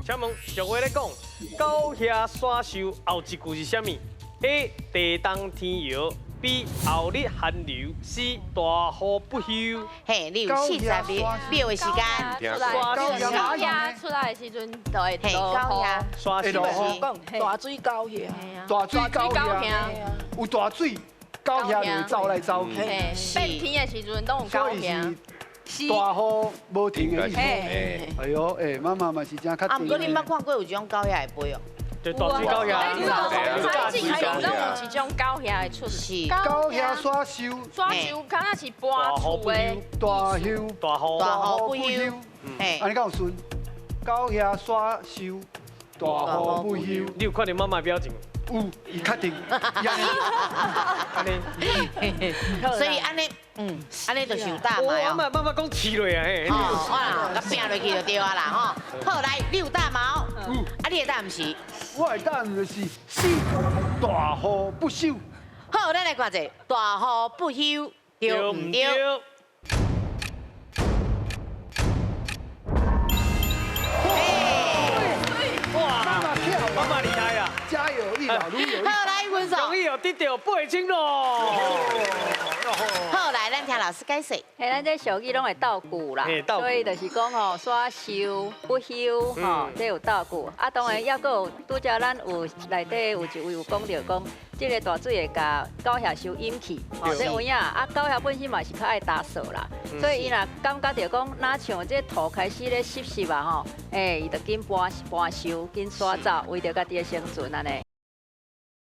請問俗話咧講，狗額徙壽後一句是啥物？A. 地動天搖，B. 後日寒流，C. 大雨不休。嘿，你有40秒的時間。出來，狗額出來的時陣就會狗額徙壽。講大水狗額，大水狗額，有大水，狗額就會走來走去。變天的時陣攏有狗額。大雨無停的意思。哎呦，哎，媽媽嘛是真確定。啊，毋過你捌看過有這種狗額的飛哦？對，大水狗額。之前攏有一種狗額會出。是。狗額徙壽。徙壽敢若是搬厝的。大雨。大雨。大雨不休。嘿。按呢敢有順？狗額徙壽，大雨不休。你有看著媽媽表情？有，伊確定。按呢。所以按呢，按呢就是有大毛。媽媽媽媽講黐落啊，嘿。哦，哇，共拚落去就對啊啦，吼。好，來，你有大毛。啊，你的答案是？我的答案就是 C，大雨不休。好，咱來看者，大雨不休，對毋對？哇，媽媽厲害啊！加油，一老如有。好，來分數。終於又得著8000咯。好，來，咱聽老師解釋。嘿，咱這俗語攏會鬥句啦，所以就是講吼，徙壽不休吼，這有鬥句。啊，當然猶閣有拄才咱有內底有一位有講著講，這个大水會共狗額收引去，吼，這有影。啊，狗額本身嘛是較愛打掃啦，所以伊若感覺著講，若像這土開始咧濕濕啊吼，欸，伊就緊搬搬壽，緊徙走，為著家己的生存按呢。